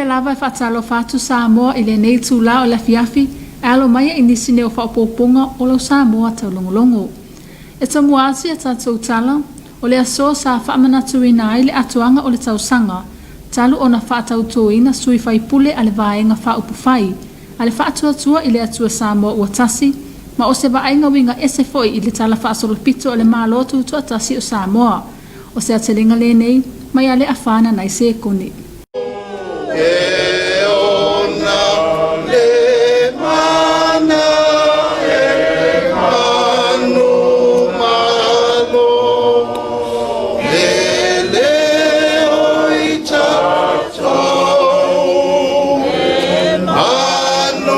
fiafia lava e faatalofa atu Samoa i lenei itulā o le afiafi e alo mai ai i nisi nei o faaopoopoga o lau Samoa taulogologo. E tomua atu ia tatou tala, o le aso sa faamanatuina ai le atoaga o le tausaga talu ona faatautoina sui faipule a le Vaega Faaupufai a le Faatuatua i le Atua Samoa Ua Tasi ma o se vaaiga uiga ese foi i le Tala Faasolopito o le Malo Tutoatasi o Samoa. O se aotelega lenei mai a le afana nai sekone. E ona le mana e manumalo, le leo i tatou e manu.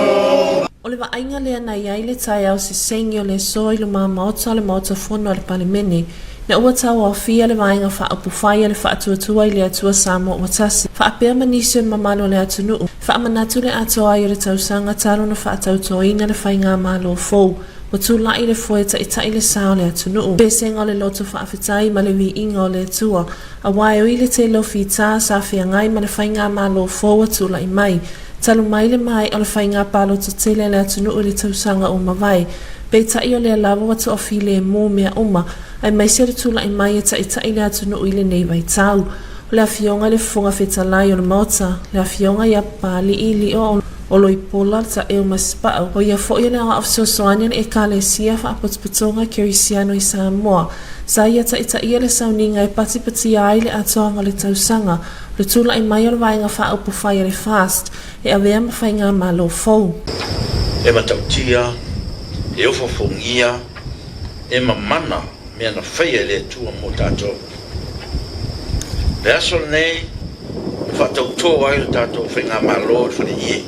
O le vaaiga lea na i ai le taeao sesegi o le aso i luma maota o le Maota Fono a le Palemene, ina ua tauaofia le Vaega Faaupufai a le Faatuatua i le Atua Samoa Ua Tasi, faapea ma nisi o le mamalu o le atunuu, faamanatu le atoa ai o le tausaga talu ona faatautoina le faigamalo fou, ua tulai le foe taitai le sa o le atunuu, pesega o le loto faafetai ma le viiga o le Atua, aua e ui le tele o fita sa feagai ma le faigamalo fou ua tulai mai, talu mai le maea o le faiga palota tele a le atunuu i le tausaga ua mavae. Peitai o lea lava ua toafilemu mea uma, aemaise o le tulai mai e taitai le atunuu i lenei vaitau. O le Afioga i le Fofoga Fetalai o le Maota, le Afioga ia Papalii Lio Oloipola Taeu Masepau, o ia foi o le Aoao Fesoasoani a le Ekalesia Faapotopotoga Kerisiano i Samoa, sa ia taitaia le sauniga e patipatia ai le atoaga o le tausaga, O le tulai mai o le Vaega Faaupufai a le FAST e avea ma faigamalo fou. E matautia, e ofoofogia, e mamana mea na faia e le Atua mo tatou. Le aso lenei na faatautō ai le tatou faigamalo i le faleie.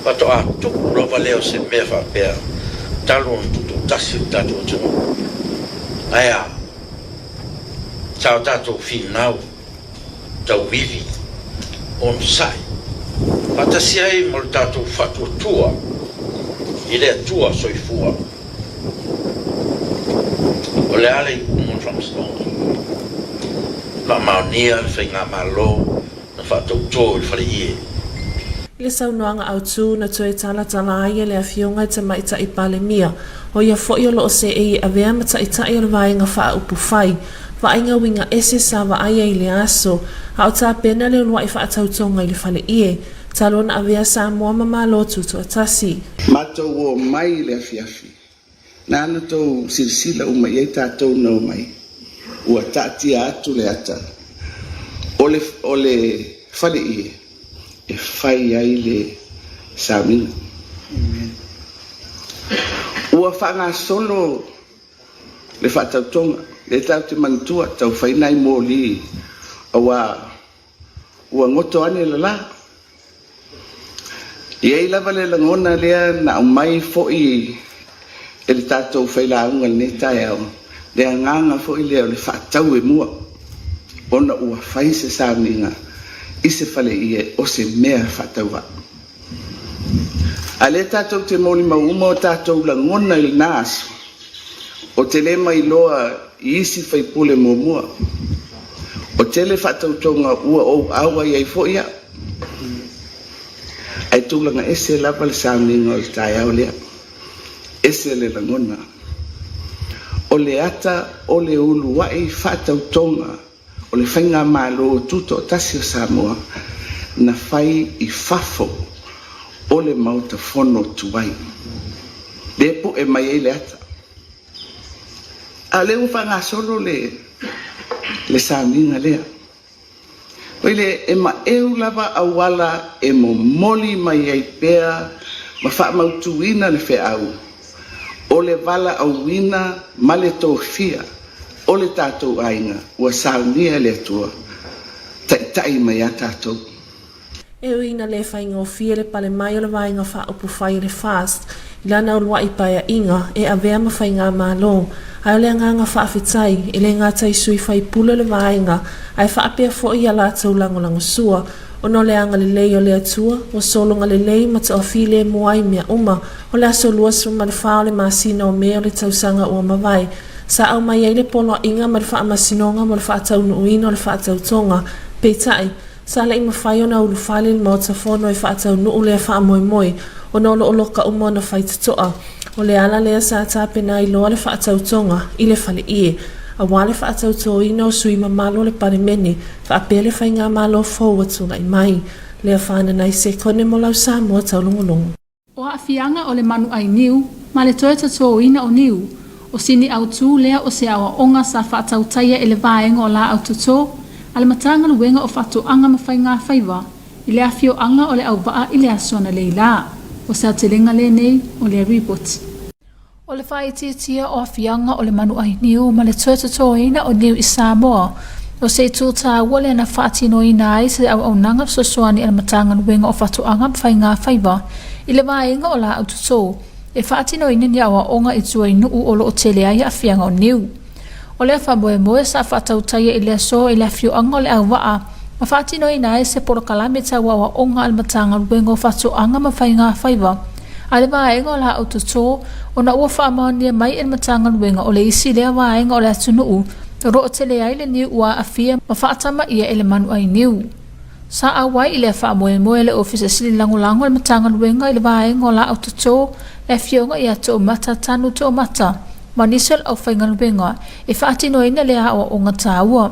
Faatoa tupu lava lea o se mea faapea talu ona tutoatasi le tatou atunuu. Ae a? Sa o tatou finau tauivi, onosai, faatasi ai ma lo tatou faatuatua i le Atua soifua. O le a le iuga mo le Faamasinoga? Faamaonia le Faigamalo na faatautō i le faleie. I le saunoaga autu na toe talatala ai e le Afioga i Tamaitai Palemia, o ia foi o lo o seei e avea ma taitai o le Vaega Faaupufai, vaaiga uiga ese sa vaaia i le aso, a o tapena le uluai faatautoga i le faleie, talu ona avea Samoa ma Malo Tutoatasi. Matou omai i le afiafi Na ana tou silasila uma i ai tatou na omai, ua taatia atu le ata o le, o le faleie e fai ai le sauniga. Ua faagasolo le faatautoga, lea tatou te manatua, tau fai nai moli aua Ua goto ane le la. E i ai lava le lagona lea na aumai foi e le tatou failauga i lenei taeao, le agaga foi lea o le faatau e mua, ona ua fai se sauniga i se faleie o se mea faatauvaa. A lea tatou te molimau uma o tatou lagona i lena aso, O te le mailoa i isi faipule muamua. O tele faatautoga ua ou auai ai foi au. Ae tulaga ese lava le sauniga o le taeao lea. Ese le lagona. O le ata o le uluai faatautoga o le Faigamalo Tutoatasi o Samoa na fai i fafo o le Maota Fono tuai, lea e po'e mai ai le ata. A o lea ua faagasolo le le sauniga lea. Oi le, e maeu lava auala e momoli mai ai pea ma faamautuina le feau o le valaauina ma le tofia o le tatou aiga ua saunia e le Atua taitai mai a tatou. E ui ina le faigofie le pale mai o le Vaega Faaupufai o le FAST i lana uluai paeaiga e avea ma faigamalo, ae o le agaga faafetai e le gata i sui faipule o le vaega ae faapea foi i a latou lagolagosua ona o le agalelei o le Atua ua sologa lelei ma toafilemu ai mea uma o le aso 24 o le masina o Me o le tausaga ua mavae Sa aumai ai le poloaiga ma le faamasinoga mo le faataunuuina o le faatautoga. Peitai, Sa le i mafai ona ulufale i le Maota Fono e faataunuu lea faamoemoe ona o lo o loka uma ona faitotoa. O le ala lea sa tapena ai loa le faatautoga i le faleie aua le faatautoina o sui mamalu o le Palemene faapea le faigamalo fou ua tulai mai. Lea fanana i sekone mo lau Samoa taulogologo. O aafiaga o le manu ʻai niu ma le toe totōina o niu, o sini autū lea o se aoaoga sa faatautaia e le Vaega o Laau Totō a le Matagaluega o Faatoaga ma Faigafaiva i le afioaga o Leauvaa i le aso analeila. O se aotelega lenei o lea ripoti. O le faaitiitia o aafiaga o le manu ʻai niu ma le toe totōina o niu i Samoa, o se itu taua lea na faatinoina ai se auaunaga fesoasoani a le Matagaluega o Faatoaga ma Faigafaiva i le vaega o laau totō e faatinoina ni aoaoga i tua i nuu o lo o tele ai aafiaga o niu. O lea faamoemoe sa faatautaia i le aso i le afioaga o Leauvaa ma faatinoina ai se polokalame tau aoaoga a le Matagaluega o Faatoaga ma Faigafaiva a le vaega o laau totō ona ua faamaonia mai e le Matagaluega o le isi lea vaega o le atunuu o lo o tele ai le niu ua aafia ma faatamaia e le manu ʻai niu. Sa auai i lea faamoemoe le Ofisa Sili Lagolago o le Matagaluega i le vaega o laau totō le Afioga ia Toomata Tanu Toomata ma nisi o le aufaigaluega e faatinoina lea aoaoga taua.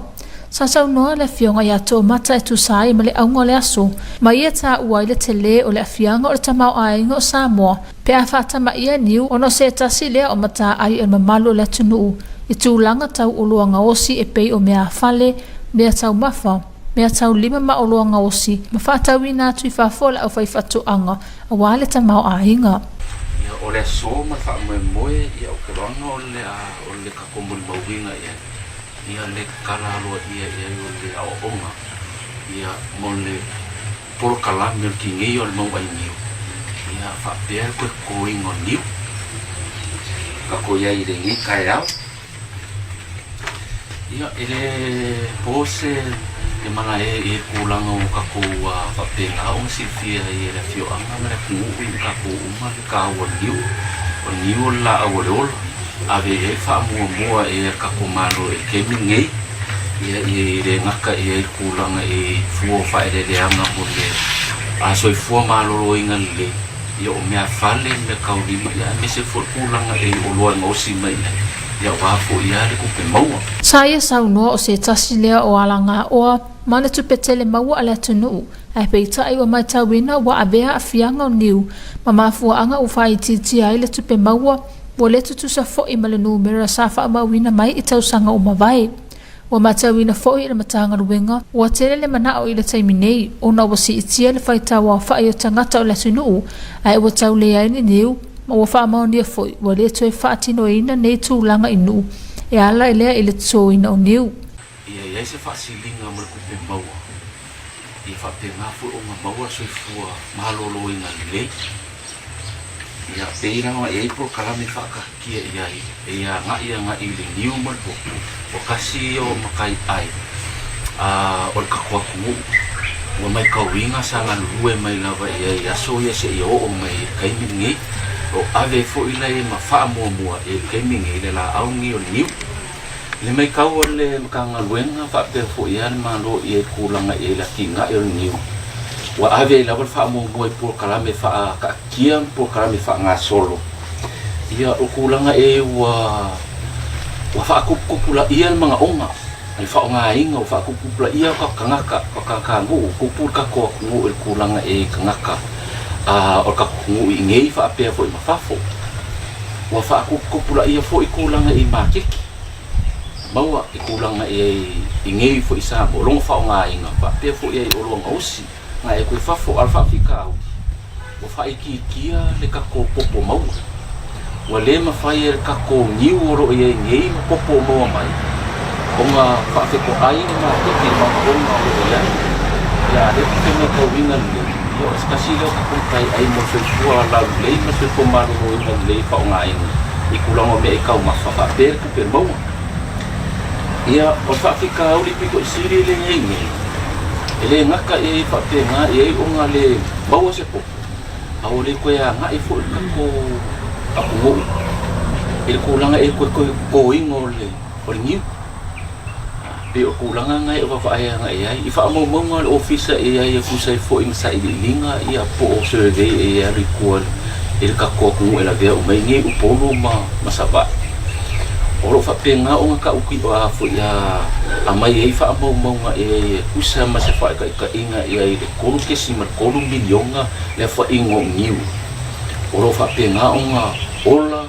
Sa saunoa le Afioga ia Toomata e tusa ai ma le auga o le aso ma ia taua ai le tele o le afiaga o le tamaoaiga o Samoa pe a faatamaia niu ona o se tasi lea o mataai o le mamalu o le atunuu i tulaga tau oloa gaosi e pei o meaafale, mea taumafa, mea taulima ma oloa gaosi ma faatauina atu i fafo e le aufaifaatoaga aua le tamaoaiga. Ia, o le aso ma le faamoemoe, ia, ou te iloaina o le a, o le tatou molimauina i ai, ia, le tatala aloaia i ai o le aoaoga, ia, mo le polokalame o le kinei o le mau ʻai niu, ia, faapea le toe totoina o le niu. Tatou i ai i lenei taeao. Ia, e le po se le malae i le tulaga o tatou faapena ona silafia ai e le afioaga ma le atunuu ma tatou uma le taua o le niu. O le niu o le laau o le ola, ave i ai le faamuamua e le tatou Malo i le taimi lenei, ia e le gata i ai le tulaga i fua o faaeleeleaga mo le soifua maloloina lelei, ia o meafale ma meataulima, ia aemaise foi le tulaga e oloa e gaosi mai ai, ia aua foi lava le tupe maua. Sa ia saunoa o se tasi lea o alagaoa ma le tupe tele maua a le atunuu, ae peitai ua matauina ua avea aafiaga o niu ma mafuaaga ua faaitiitia ai le tupe maua, ua le tutusa foi ma le numera sa faamauina mai i tausaga ua mavae. Ua matauina foi e le Matagaluega, ua tele le manao i le taimi nei ona ua siitia le faitau aofai o tagata o le atunuu ae ua tau leai ni niu ma ua faamaonia foi ua le toe faatinoina nei tulaga i nuu e ala i lea i le totoina o niu. Ia i ai se faasiliga ma le tupe maua, ia faapena foi ona maua le soifua maloloina lelei. Ia pei la ona i ai polokalame faakaatia i ai e ia agai agai i le niu ma le popo, o kasi ia o matai ai a o le tatou atunuu ua maitauina sa galulue mai lava i ai i aso ia seia oo mai i le taimi lenei. O ave ai foi la ia ma faamuamua i le taimi lenei le laau lenei o le niu. I le maitau a le Matagaluega faapea foi a le Malo i ai tulaga i ai le atinae o le niu, ua ave ai lava le faamuamua i polokalame faakaatia ma polokalame faagasolo. Ia, o tulaga e ua ua faatuputupulaia le manaoga, le faaaogaina, ua faatuputupulaia o tatou tagata, o tagatanuu, tupu le tatou atunuu i le tulaga e i tagata o le tatou atunuu i inei faapea foi ma fafo. Ua faatuputupulaia foi tulaga i maketi maua i tulaga i nei foi Samoa, lona faaaogaina faapea foi ai oloa gaosi na e atu i fafo. A o le faafitauli, ua faaitiitia le tatou popo maua. Ua le mafai e le tatou niu o lo o i ai nei ma popo o maua mai ona faafetoai le maketi i le manaoga o lo o i ai. Ia a o lea ou te matauina lelei, ia o se tasi lea o tatou mataiai mo le soifua laulelei ma le soifua maloloina lelei e faaaogaina i tulaga o mea e taumafa faapea le tupe maua. Ia, o le faafitauli pito i sili lea e i ai nei, e le gata i ai faapena e i ai ona le maua se popo, a ua le toe agai foi le tatou atunuu i le tulaga e toe totoina o le niu. Pei o tulaga na e vaavaai agai i ai i faamaumauga a le Ofisa e i ai e tusa ai foi ma sailiiliga ia po o survey e i ai alu i tua i le tatou atunuu e lavea uma ai nei Upolu ma ma Savaii. O lo o faapena ona tautino a foi a aumai ai faamaumauga e ai e tusa ma se faataitaiga i ai i le 3.3 miliona le aofaiga o niu. O lo o faapena ona ola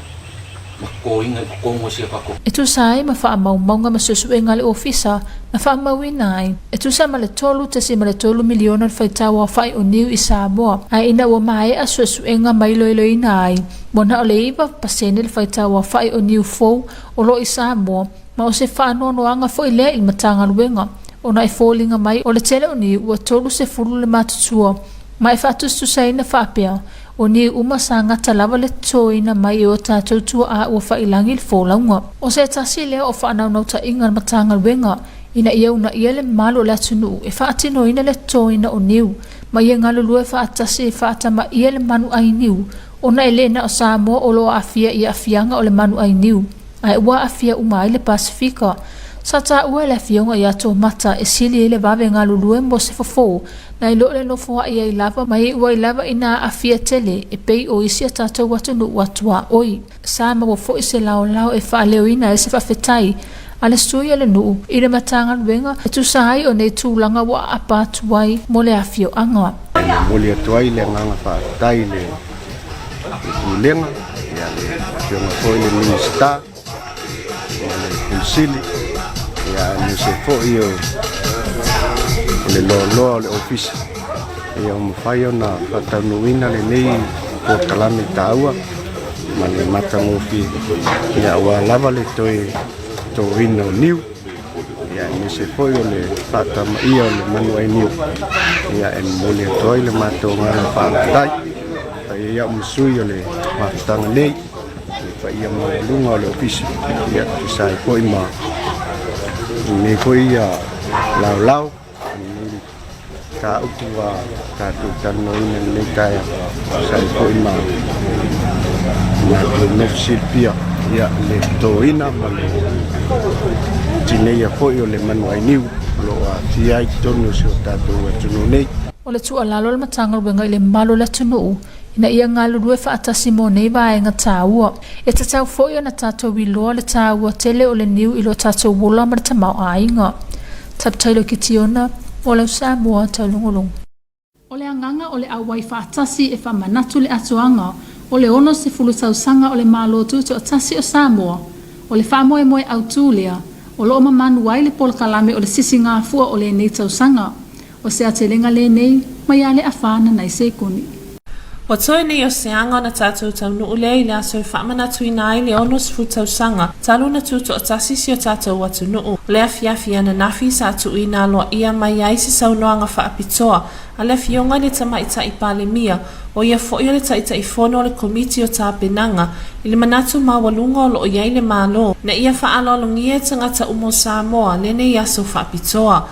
ma totoina i totonu o si a tatou. E tusa ai ma faamaumauga ma suesuega a le Ofisa na faamauina ai, e tusa ma le 3.3 miliona le faitau aofai o niu i Samoa, ae ina ua maea suesuega ma iloiloina ai, ua na o le 9% le faitau aofai o niu fou o lo o i Samoa, ma o se faanoanoaga foi lea i le Matagaluega, ona e foliga mai o le tele o niu ua 30 le matutua, ma e faatusatusaina faapea, O niu uma sa gata lava le totoina mai e o tatou tuaa ua faiilagi le folauga. O se tasi lea o faanaunautai-ga a le Matagaluega ina ia uunaia le mamalu o le atunuu e faatinoina le totoina o niu ma ia galulue faatasi e faatamaia le manu ai niu ona e le na o Samoa o lo o aafia i aafiaga o le manu ai niu ae ua aafia uma ai le Pasefika. Sa taua e le Afioga ia Tomata e sili ai le vave galulue mo se fofo Nai lo le nofoaʻi ai lava ma iʻu ai lava i nā aafia tele e pei o isi a tatou atunuu atuaʻoi. Sa maua foi se laolao e faaleoina ai se faafetai a le sui o le nuu i le Matagaluega e tusa ai o nei tulaga ua aapa atu ai mo le afioaga. E momoli atu ai le agaga faafetai i le Pulega, le Afioga foi i le Minisita, ma le Pule Sili, aemaise foi o le loaloa o le Ofisa ua mafai ona faataunuuina lenei polokalame taua ma le matagofie aua lava le toe totoina o niu, aemaise foi o le faatamaia o le manu ainiu. E momoli atu ai le matou agaga faafetai i ai au ma sui o le mafutaga nei. Le paia maualuga o le ofisa, ia tusa ai foi ma lenei foi laolao, lenei mataupu ua tatou talanoaina i lenei taeao, tusa ai foi ma matou nofo silafia ia le totoina ma le tineia foi o le manu ainiu o lo o aafia ai totonu o si o tatou atunuu nei. O le tuualalo a le Matagaluega i le mamalu o le atunuu ina ia galulue faatasi mo nei vaega taua. E tatau foi ona tatou iloa le taua tele o le niu i lo tatou ola ma le tamaoaiga. Taputailo Kitiona, mo lau Samoa taulogologo. O le agaga o le auai faatasi e faamanatu le atoaga o le 60 tausaga o le Malo Tutoatasi o Samoa, o le faamoemoe autu lea o lo o mamanu ai le polokalame o le sisigafua o lenei tausaga. O se atelega lenei mai a le afa nanai sekoni. Ua toe nei o se aga ona tatou taunuu lea i le aso e faamanatuina ai le 60 tausaga talu ona tutoatasi si o tatou atunuu. O le afiafi ananafi sa tuuina aloaia mai ai se saunoaga faapitoa a le Afioga i le Tamaitai Palemia, o ia foi o le Taitaifono o le Komiti o Tapenaga, i le manatu maualuga o lo o i ai le Malo ina ia faaaloalogia e tagata uma o Samoa lenei aso faapitoa.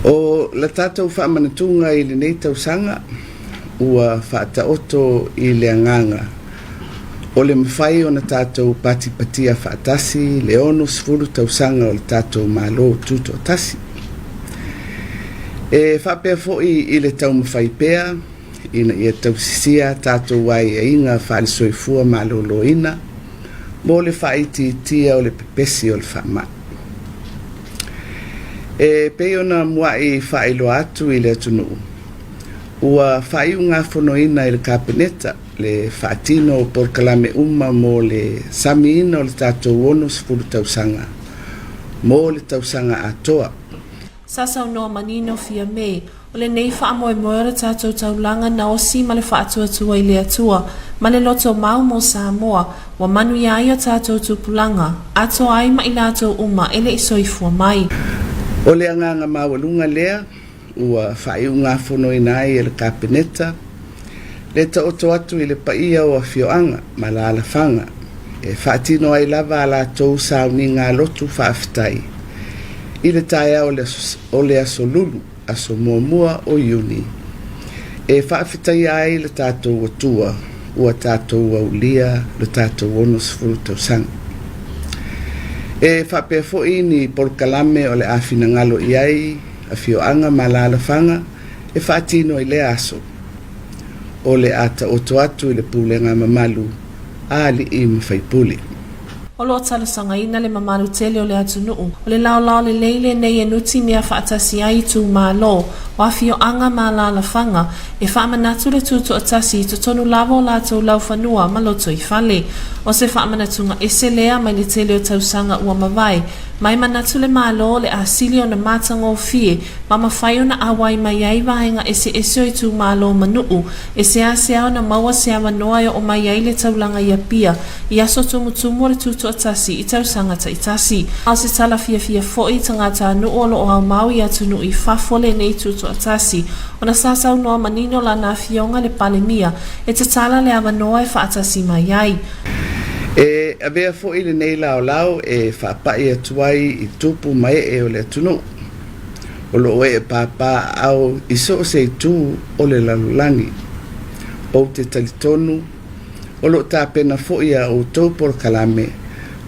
O la tatou faamanatuga i lenei tausaga ua faataoto i le agaga o le mafai ona tatou patipatia faatasi le 60 tausaga o le tatou Malo Tutoatasi. E faapea foi i le taumafai pea ina ia tausisia a tatou aiaiga faale-soifua maloloina mo le faaitiitia o le pepesi o le faamai. E pei ona muaʻi faailoa atu i le atunuu, ua faaiugafonoina e le Kapeneta le faatino o polokalame uma mo le samiina o le tatou 60 tausaga mo le tausaga atoa. Sa saunoa manino Fiame, O lenei faamoemoe o le tatou taulaga na osi ma le faatuatua i le Atua, ma le loto mau mo Samoa, ua manuia ai o tatou tupulaga, atoa ai ma i latou uma e le i soifua mai. O le agaga maualuga lea ua faaiugafonoina ai e le Kapeneta le taoto atu i le paia o afioaga ma alaalafaga e faatino ai lava a latou sauniga lotu faafetai i le taeao o le Aso Lulu, aso muamua o Iuni, e faafetaia ai le tatou Atua ua tatou aulia lo tatou 60 tausaga. E faapea foi ni polokalame o le a finagalo i ai afioaga ma alaalafaga e faatino i lea aso. O le a taoto atu i le pulega mamalu a alii ma faipule. O lo o talosagaina le mamalu tele o le atunuu. O le laolao lelei lenei e nutimea faatasi ai itumalo, o afioaga ma alaalafaga, e faamanatu le tutoatasi i totonu lava o latou laufanua ma lotoifale. O se faamanatuga ese lea mai le tele o tausaga ua mavae, mai manatu le Malo o le a sili ona matagofie ma mafai ona auai mai ai vaega eseese o itumalo ma nuu e seasea ona maua se avanoa e oo mai ai le taulaga i Apia i aso tumutumu o le Tutoatasi i tausaga taitasi. A o se tala fiafia foi i tagatanuu o lo o aumau i atunuu i fafo lenei Tutoatasi ona sa saunoa manino lana afioga le Palemia e tatala le avanoa e faatasi mai ai. E avea foi lenei laolao e faapai atu ai i tupu ma ee o le atunuu o lo o ee pāpā aao i so o se itu o le lalolagi. Ou te talitonu o lo o tapena foi a outou polokalame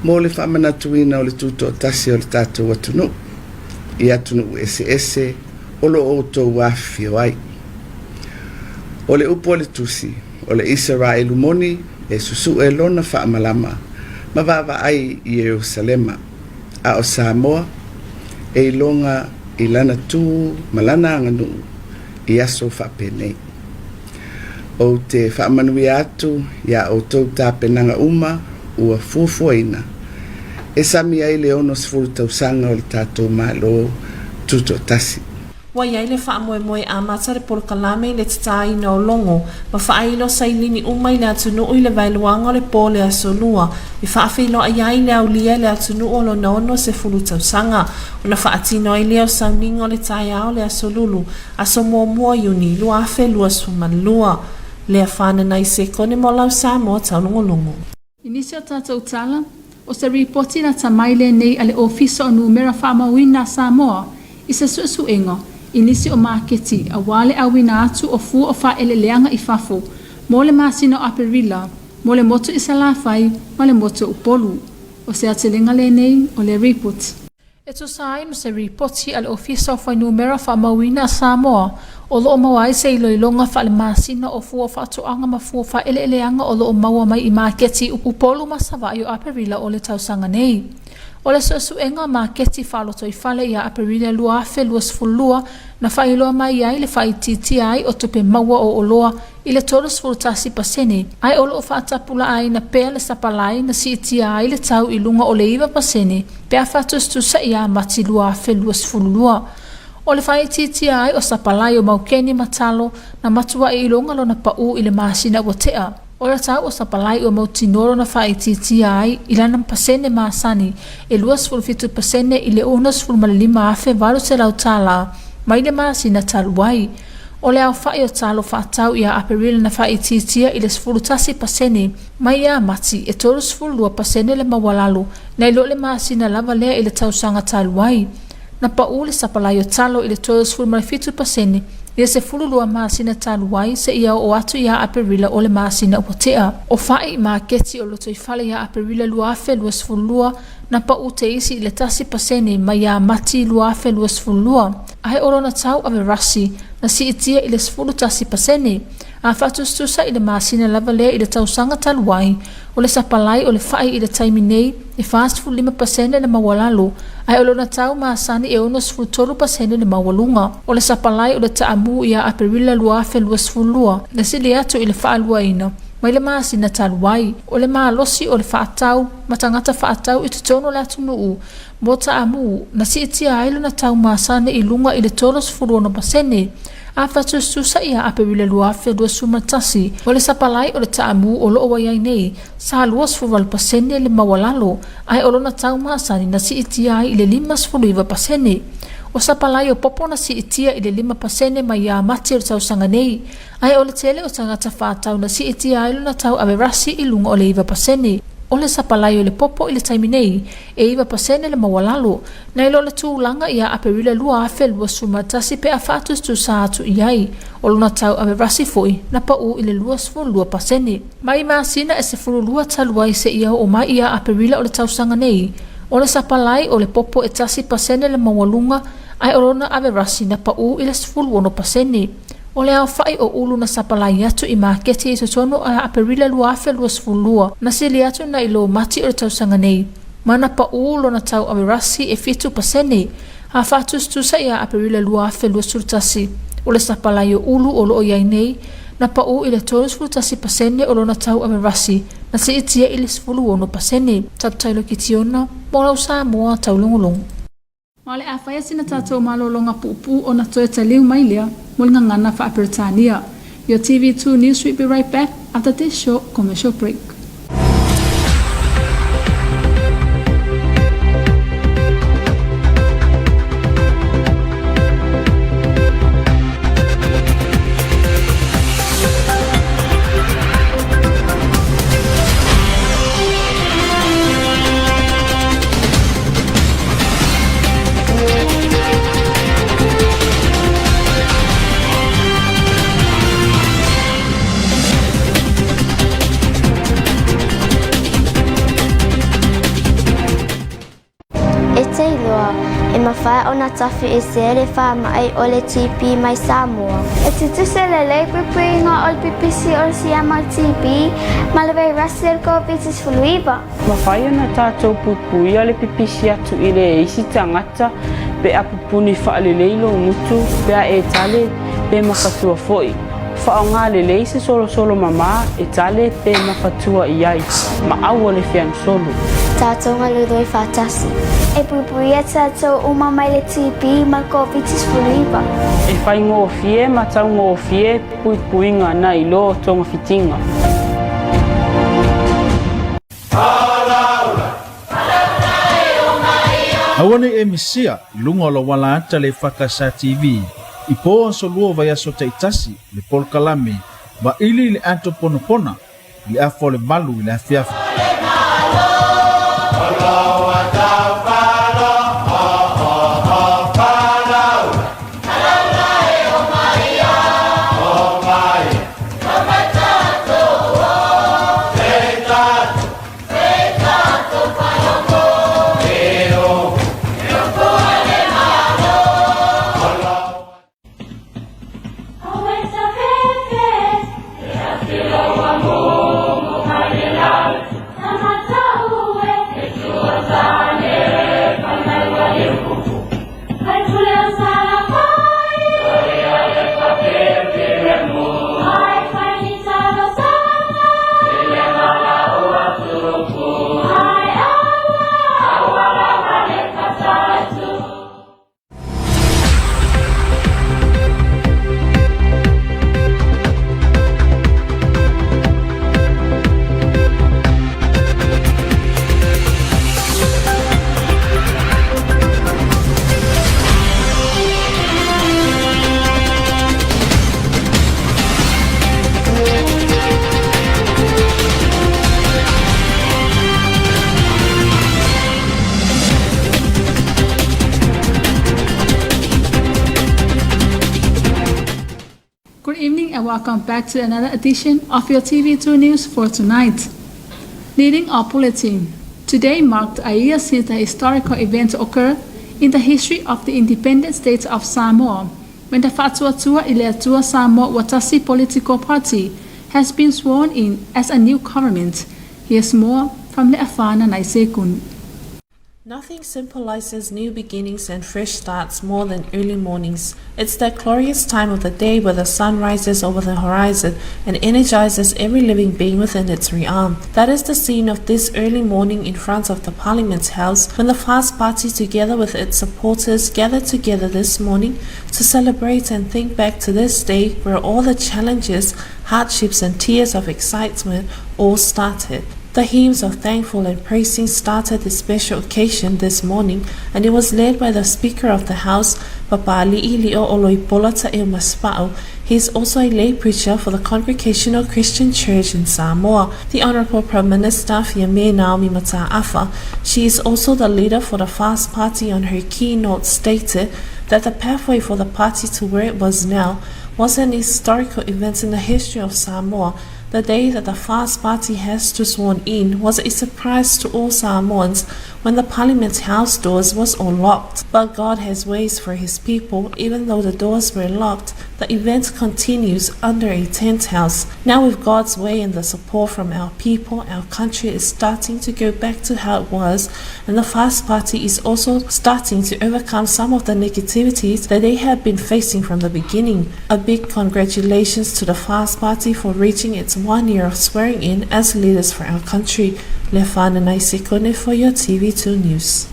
mo le faamanatuina o le tutoatasi o le tatou atunuu i atunuu eseese o lo o outou afifio ai. O le upu a le Tusi, o le Isaraelu moni e susuʻe lona faamalama ma vaavaai i Ierusalema, a o Samoa e iloga i lana tu ma lana aganuu i aso faapenei. Ou te faamanuia atu iā outou tapenaga uma ua fuafuaina e sami ai le 60 tausaga o le tatou Malo Tutoatasi. Ua i ai le faamoemoe amata le polokalame i le tatāina o logo ma faailo sailini uma i le atunuu i le vaeluaga o le po o le Aso Lua e faafeiloai ai le aulia i le atunuu o lona 60 tausaga ona faatino ai lea o sauniga o le taeao o le Aso Lulu Aso muamua Iuni 2022. Lea Fananai Sekone mo lau Samoa Taulogologo. I nisi o tatou tala, o se ripoti lata mai lenei a le Ofisa o Numera Faamauina a Samoa i se suesuega i nisi o maketi aua le auina atu o fua o faaeleeleaga i fafo mo le masina o Aperila mo le motu i Salafai ma le motu o Upolu. O se aotelega lenei o le ripoti. E tusa ai ma se ripoti a le Ofisa o Fuainumera Faamauina a Samoa, o lo o maua ai se iloiloga faalemasina o fua faatoaga ma fua faaeleeleaga o lo o maua mai i maketi Upolu ma Savaii o Aperila o le tausaga nei. O le suesuega maketi faalotoifale ia Aperila 2022 na faailoa mai ai le faaitiitia ai o tupe maua o oloa i le 31%, ae o lo o faatapulaaina pea le sapalai na siitia ai le tau i luga o le 9% pe a faatusatusa ia Mati 2022. O le faaitiitia ai o sapalai o maukeni ma talo na matuai iloga lona paū i le masina ua tea. O le tau o sapalai ua mautinoa lona faaitiitia ai i lana pasene masani e 27% i le $65,800 tala mai le masina talu ai. O le aofai o talo faatau ia Aperila na faaitiitia i le 11% mai ia Mati e 32% le maualalo nai lo le masina lava lea i le tausaga talu ai. Na paū le sapalai o talo i le 37% i le 12 masina talu ai seia oo atu ia Aperila o le masina ua tea. O fa'i maketi o lotoifale ia Aperila 2022 na paū te isi i le 1% mai ia Mati 2022, ae o lona tau averasi na siitia i le 11%, a faatusatusa i le masina lava lea i le tausaga talu ai, o le sapalai o le fa'i i le taimi nei e 45% le maualalo, ae o lona tau masani e 63% le maualuga. O le sapalai o le taamu ia Aperila 2022 na sili atu i le faaluaina mai le masina talu ai. O le malosi o le faatau ma tagata faatau i totonu o le atunuu mo taamu na siitia ai lona tau masani i luga i le 36% a faatusatusa ia Aperila 2021. O le sapalai o le taamu o lo o ua i ai nei sa 28% le maualalo ae o lona tau masani na siitia ai i le 59%. O sapalai o popo na siitia i le 5% mai ia Mati o le tausaga nei Ae o le tele o tagata faatau na siitia ai lona tau averasi i luga o le 9%. O le sapalai o le popo i le taimi nei, e 9% le maualalo, nai lo le tulaga ia Aperila 2021 pe a faatusatusa atu i ai, o lona tau averasi foi na paū i le 22%. Mai masina e 12 talu ai seia oo mai ia Aperila o le tausaga nei, O le sapalai o le popo e 1% le maualuga ae o lona averasi na paʻū i le 16%. O le aofaʻi o ulu na sapalai atu i maketi i totonu o Aperila 2022 na sili atu nai lo Mati o le tausaga nei, ma na paʻū lona tau averasi e 7% a faatusatusa iā Aperila 2021. O le sapalai o ulu o loo i ai nei, na paʻū i le 31% o lona tau averasi na siitia i le 16%. Tautailo Kitiona, mo lau Samoa taulogologo. Ma o le a faia sina tatou malologa puupuu ona toe taliu mai lea mo le gagana faa-Peretania. Your TV2 News will be right back after this short commercial break. E te iloa, e mafai ona tawhi e se le faamaʻai o le TB mai Samoa. E tutusa lelei puipuiga o le pipisi o le siama o le TB ma le vairasi o le Koviti-19. Mafai ona tatou puipuia le pipisi atu i le isi tagata pe a pupuni faalelei lou gutu, pe a e tale, pe mafatua foi. Faaaoga lelei se solosolo mamā e tale pe mafatua i ai, ma aua le feanosolo. Tatou galulue faatasi. E puipuia tatou uma mai le TB ma le Koviti-19. E faigofie ma taugofie puipuiga nai lo togafitiga. Aua nei e misia i luga o lou ala ata le EFKS TV i po aso lua o vaiaso taitasi le polokalame Vaili i le Ato Ponapona i le afa o le 8 i le afiafi. Good evening and welcome back to another edition of your TV2 News for tonight. Leading our bulletin, today marked a year since the historical event occurred in the history of the independent state of Samoa, when the Faatuatua i le Atua Samoa Ua Tasi political party has been sworn in as a new government. Here's more from Leafana Naisekun. Nothing symbolizes new beginnings and fresh starts more than early mornings. It's that glorious time of the day where the sun rises over the horizon and energizes every living being within its realm. That is the scene of this early morning in front of the Parliament House when the Fast Party, together with its supporters, gathered together this morning to celebrate and think back to this day where all the challenges, hardships, and tears of excitement all started. The hymns of thankful and praising started this special occasion this morning, and it was led by the Speaker of the House, Papali'i Lio Oloipola Ta'eumaspa'u. He is also a lay preacher for the Congregational Christian Church in Samoa. The Honorable Prime Minister Fiame Naomi Mata'afa, she is also the leader for the Fast Party on her keynote stated that the pathway for the party to where it was now was an historical event in the history of Samoa. The day that the FAST Party has to sworn in was a surprise to all Samoans when the Parliament House doors was all locked. But God has ways for his people. Even though the doors were locked, the event continues under a tent house. Now with God's way and the support from our people, our country is starting to go back to how it was, and the FAST Party is also starting to overcome some of the negativities that they have been facing from the beginning. A big congratulations to the FAST Party for reaching its one year of swearing in as leaders for our country. Lefana Naisekone for your TV2 News.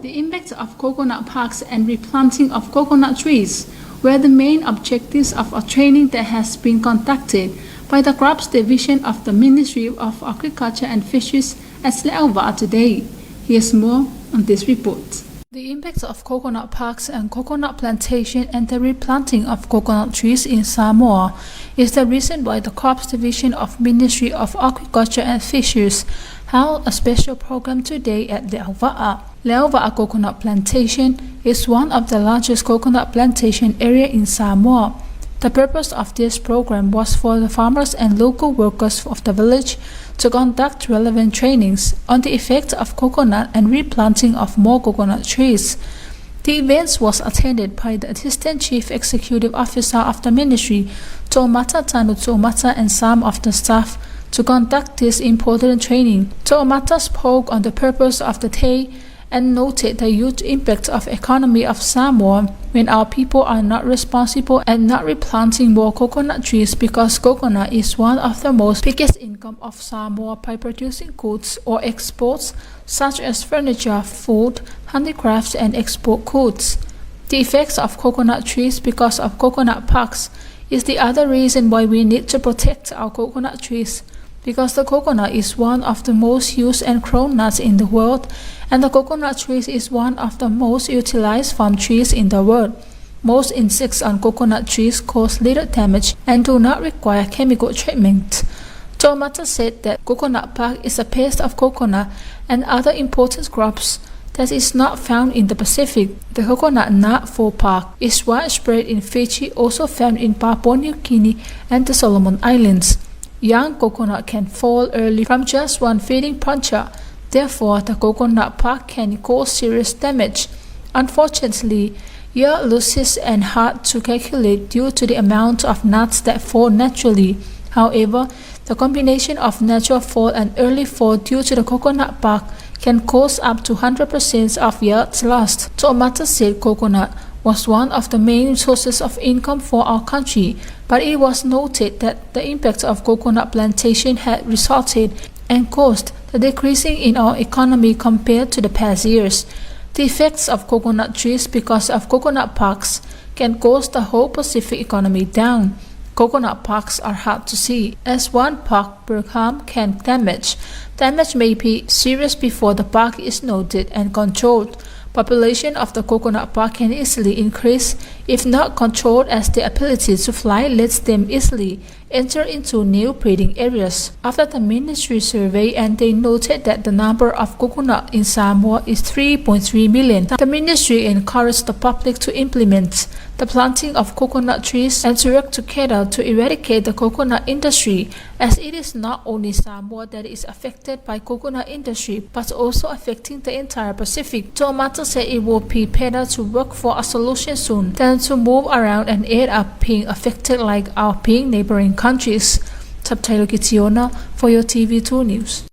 The impact of coconut parks and replanting of coconut trees were the main objectives of a training that has been conducted by the Crops Division of the Ministry of Agriculture and Fisheries at Leauva'a today. Here's more on this report. The impact of coconut parks and coconut plantation and the replanting of coconut trees in Samoa is the reason why the Crops Division of Ministry of Agriculture and Fisheries held a special program today at Leauva'a. Leauva'a Coconut Plantation is one of the largest coconut plantation area in Samoa. The purpose of this program was for the farmers and local workers of the village to conduct relevant trainings on the effect of coconut and replanting of more coconut trees. The event was attended by the Assistant Chief Executive Officer of the Ministry, To'omata Tanu To'omata, and some of the staff to conduct this important training. To'omata spoke on the purpose of the day and noted the huge impact of economy of Samoa when our people are not responsible and not replanting more coconut trees, because coconut is one of the most biggest income of Samoa by producing goods or exports such as furniture, food, handicrafts and export goods. The effects of coconut trees because of coconut parks is the other reason why we need to protect our coconut trees, because the coconut is one of the most used and grown nuts in the world, and the coconut trees is one of the most utilized farm trees in the world. Most insects on coconut trees cause little damage and do not require chemical treatment. To'omata said that coconut bug is a pest of coconut and other important crops that is not found in the Pacific. The coconut nut for park is widespread in Fiji, also found in Papua New Guinea and the Solomon Islands. Young coconut can fall early from just one feeding puncture. Therefore, the coconut bug can cause serious damage. Unfortunately, yield losses and hard to calculate due to the amount of nuts that fall naturally. However, the combination of natural fall and early fall due to the coconut bug can cause up to 100% of yields lost. To'omata said coconut was one of the main sources of income for our country, but it was noted that the impact of coconut plantation had resulted and caused the decreasing in our economy compared to the past years. The effects of coconut trees because of coconut parks can cause the whole Pacific economy down. Coconut parks are hard to see, as one park per harm can damage. Damage may be serious before the park is noted and controlled. Population of the coconut bug can easily increase if not controlled, as the ability to fly lets them easily enter into new breeding areas. After the ministry survey, and they noted that the number of coconut in Samoa is 3.3 million, the ministry encouraged the public to implement the planting of coconut trees and to work together to eradicate the coconut industry, as it is not only Samoa that is affected by coconut industry, but also affecting the entire Pacific. To'omata said it would be better to work for a solution soon than to move around and end up being affected like our being neighboring countries. Subtitle Kitiona for your TV2 News.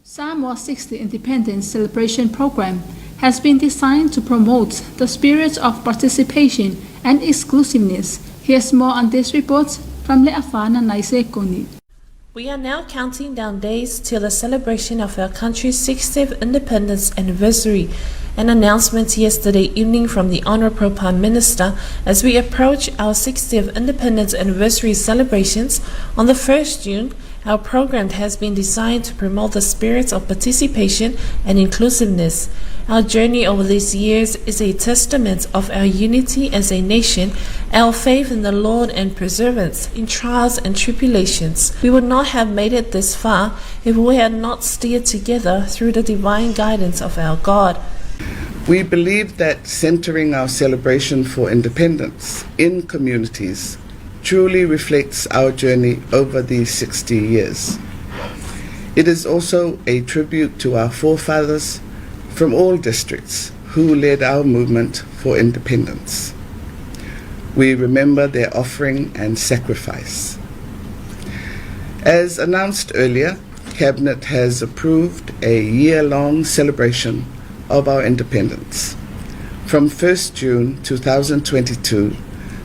Samoa 60 Independence Celebration Program has been designed to promote the spirit of participation and exclusiveness. Here's more on this report from Leafana Naisekoni. We are now counting down days till the celebration of our country's 60th independence anniversary. An announcement yesterday evening from the Honorable Prime Minister as we approach our 60th independence anniversary celebrations on the 1st June, our program has been designed to promote the spirit of participation and inclusiveness. Our journey over these years is a testament of our unity as a nation, our faith in the Lord and perseverance in trials and tribulations. We would not have made it this far if we had not steered together through the divine guidance of our God. We believe that centering our celebration for independence in communities truly reflects our journey over these 60 years. It is also a tribute to our forefathers from all districts who led our movement for independence. We remember their offering and sacrifice. As announced earlier, Cabinet has approved a year-long celebration of our independence from 1st June 2022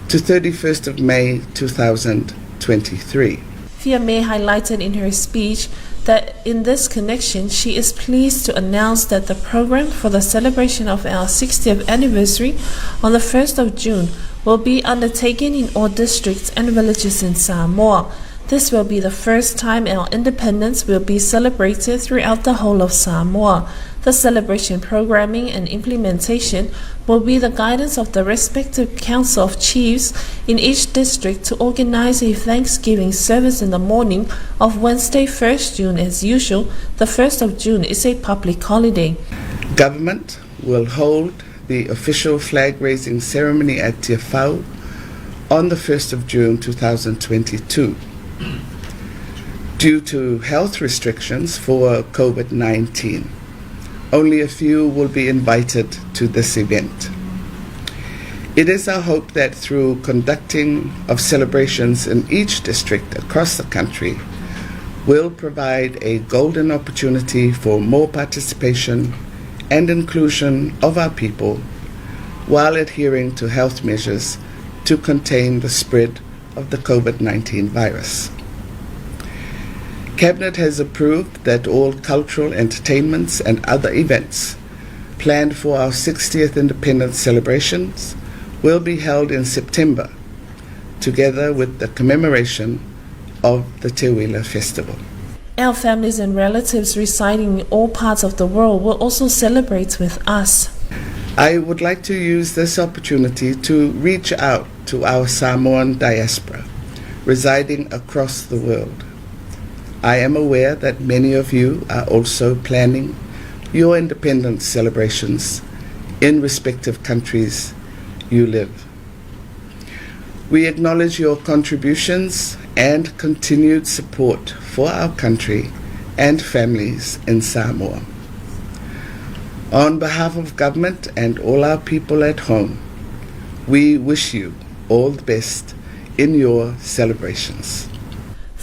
to 31st of May 2023. Fiame highlighted in her speech that in this connection she is pleased to announce that the program for the celebration of our 60th anniversary on the 1st of June will be undertaken in all districts and villages in Samoa. This will be the first time our independence will be celebrated throughout the whole of Samoa. The celebration programming and implementation will be the guidance of the respective Council of Chiefs in each district to organize a Thanksgiving service in the morning of Wednesday, 1st June as usual. The 1st of June is a public holiday. Government will hold the official flag raising ceremony at Tiafau on the 1st of June 2022. Due to health restrictions for COVID 19, only a few will be invited to this event. It is our hope that through conducting of celebrations in each district across the country will provide a golden opportunity for more participation and inclusion of our people while adhering to health measures to contain the spread of the COVID 19 virus. Cabinet has approved that all cultural entertainments and other events planned for our 60th independence celebrations will be held in September, together with the commemoration of the Teuila Festival. Our families and relatives residing in all parts of the world will also celebrate with us. I would like to use this opportunity to reach out to our Samoan diaspora residing across the world. I am aware that many of you are also planning your independence celebrations in respective countries you live. We acknowledge your contributions and continued support for our country and families in Samoa. On behalf of government and all our people at home, we wish you all the best in your celebrations.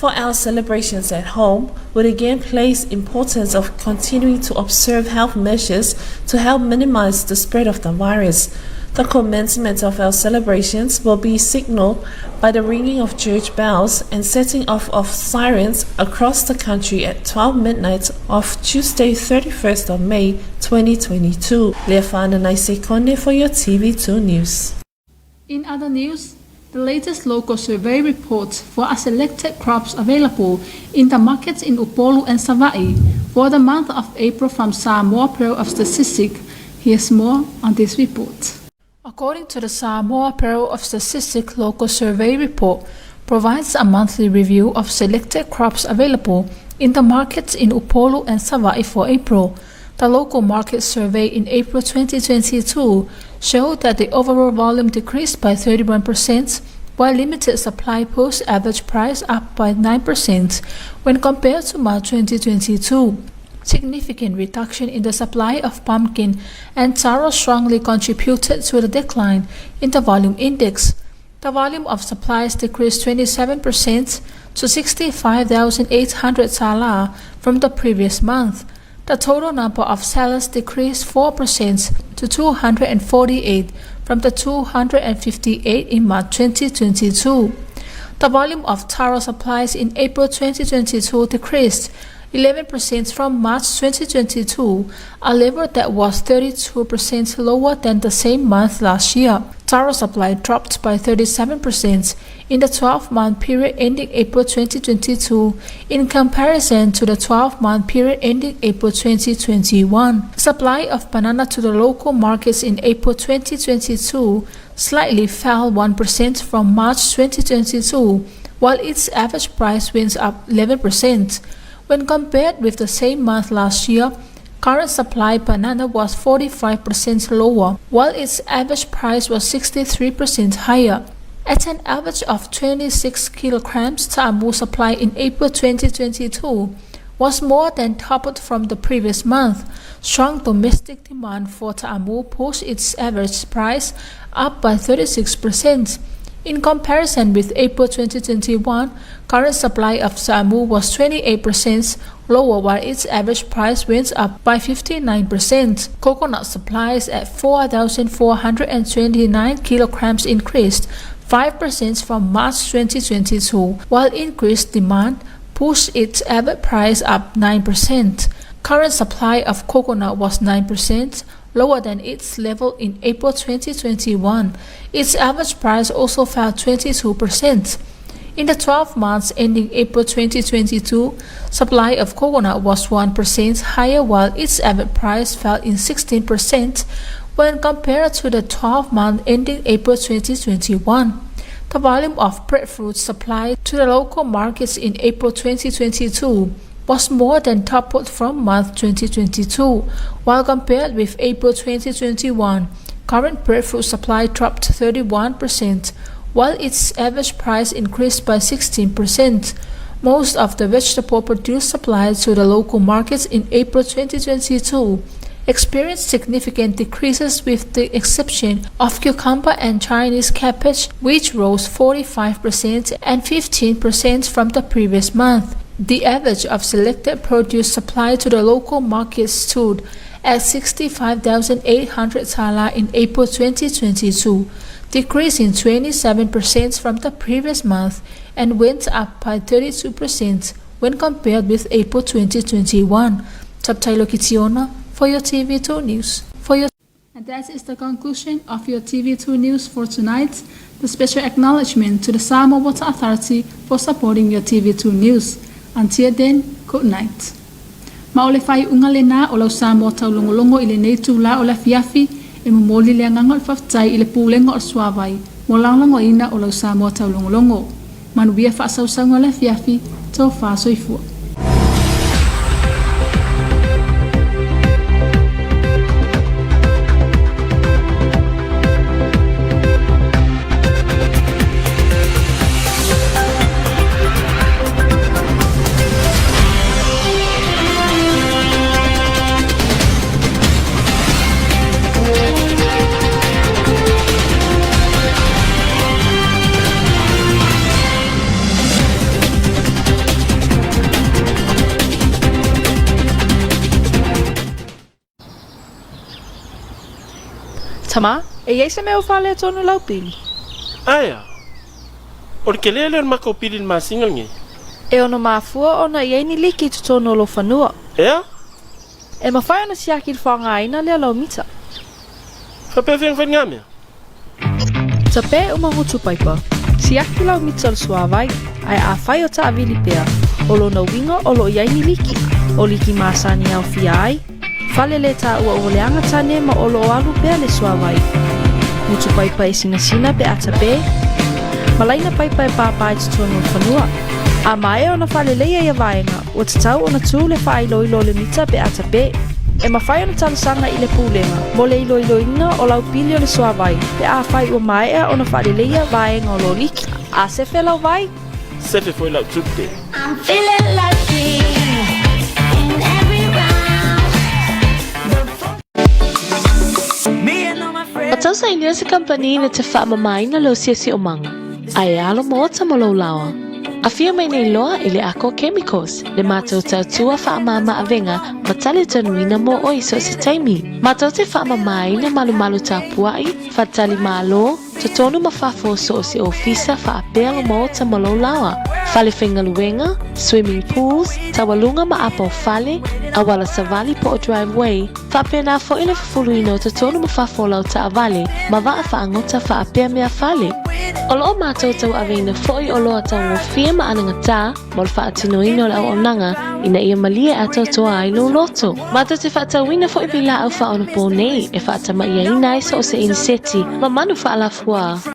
For our celebrations at home, would again place importance of continuing to observe health measures to help minimize the spread of the virus. The commencement of our celebrations will be signaled by the ringing of church bells and setting off of sirens across the country at 12 midnight of Tuesday, 31st of May 2022. Leafana Naisekonde for your TV2 News. In other news, the latest local survey reports for a selected crops available in the markets in Upolu and Savai'i for the month of April from Samoa Bureau of Statistics. Here's more on this report. According to the Samoa Bureau of Statistics local survey report, provides a monthly review of selected crops available in the markets in Upolu and Savai'i for April. The local market survey in April 2022 showed that the overall volume decreased by 31%, while limited supply pushed average price up by 9% when compared to March 2022. Significant reduction in the supply of pumpkin and taro strongly contributed to the decline in the volume index. The volume of supplies decreased 27% to 65,800 tala from the previous month. The total number of sellers decreased 4% to 248 from the 258 in March 2022. The volume of taro supplies in April 2022 decreased 11% from March 2022, a level that was 32% lower than the same month last year. Taro supply dropped by 37% in the 12-month period ending April 2022 in comparison to the 12-month period ending April 2021. Supply of banana to the local markets in April 2022 slightly fell 1% from March 2022, while its average price went up 11%. When compared with the same month last year, current supply banana was 45% lower, while its average price was 63% higher. At an average of 26 kilograms ta'amu supply in April 2022 was more than doubled from the previous month. Strong domestic demand for ta'amu pushed its average price up by 36%. In comparison with April 2021, current supply of ta'amu was 28% lower while its average price went up by 59%. Coconut supplies at 4,429 kilograms increased 5% from March 2022, while increased demand pushed its average price up 9%. Current supply of coconut was 9% lower than its level in April 2021. Its average price also fell 22%. In the 12 months ending April 2022, supply of coconut was 1% higher while its average price fell in 16% when compared to the 12 month ending April 2021. The volume of breadfruit supplied to the local markets in April 2022 was more than doubled from March 2022, while compared with April 2021, current breadfruit supply dropped 31%, while its average price increased by 16%. Most of the vegetable produce supplied to the local markets in April 2022 experienced significant decreases with the exception of cucumber and Chinese cabbage, which rose 45% and 15% from the previous month. The average of selected produce supplied to the local markets stood at 65,800 tala in April 2022, decreasing 27% from the previous month and went up by 32% when compared with April 2021. Subtitle Kitiona for your TV2 News. For your And that is the conclusion of your TV2 News for tonight. The special acknowledgement to the Samoa Water Authority for supporting your TV2 News. Until then, good night. Ma o le faaiuga lena o lau Samoa taulogologo i lenei itulā o le afiafi, e momoli le agaga o le faafetai i le Pulega o le Suavai mo lagolagoina o lau Samoa taulogologo. Manuia faasausauga o le afiafi, tofa soifua. Tama, e i ai se mea o faaletonu lau pili? Aea. O le kele lea o le makou pili i le masina lenei. E ono mafua ona i ai ni liki i totonu o lou fanua. Ea? E mafai ona siaki le faaaogaina lea o lau mita. Faapea fea ona fai lena mea? Tape uma gutu paipa. Siaki lau mita o le suāwai, ae afai o taavili pea, o lona uiga o lo o i ai ni liki, o liki masani e aofia ai, fale le taua ua leaga tane ma o lo o alu pea le suāwai. Gutu paipa e sinasina pe a tape, ma laina paipa e pāpā i totonu o le fanua. A maea ona faaleleia ia vaega, ua tatau ona tū le faailoilo o le mita pe a tape. E mafai ona talosaga i le Pulega mo le iloiloina o lau pili o le suavai pe afai ua maea ona faaleleia vaega o lo liki. A sefe lau vai? Sefe foi lau tupe. I'm feeling lucky in every round. O tausaina se kamupani na te faamamaina lou siosiomaga, a e alo maota ma lou laoa. Afio mai nei loa i le Ako Chemicals, le matou tautua faamama avega ma tali tonuina mo oe i so o se taimi. Matou te faamamaina malumalu tapuai, fatali malo, totonu ma fafo o so o se ofisa faapea lo maota ma lou laoa, fale faigaluega, swimming pools, taualuga ma apa o fale, auala savali po o driveway, Faapena foi le fufuluina o totonu ma fafo o lau taavale ma vaa faagota faapea mea fale. O lo o matou tauaveina foi oloa taugofie ma anagatā mo le faatinoina o le auaunaga ina ia malie atoatoa ai lou loto. Matou te faatauina foi vailaau faaonapō nei e faatama'iaina ai so o se iniseti ma manu faalafuā.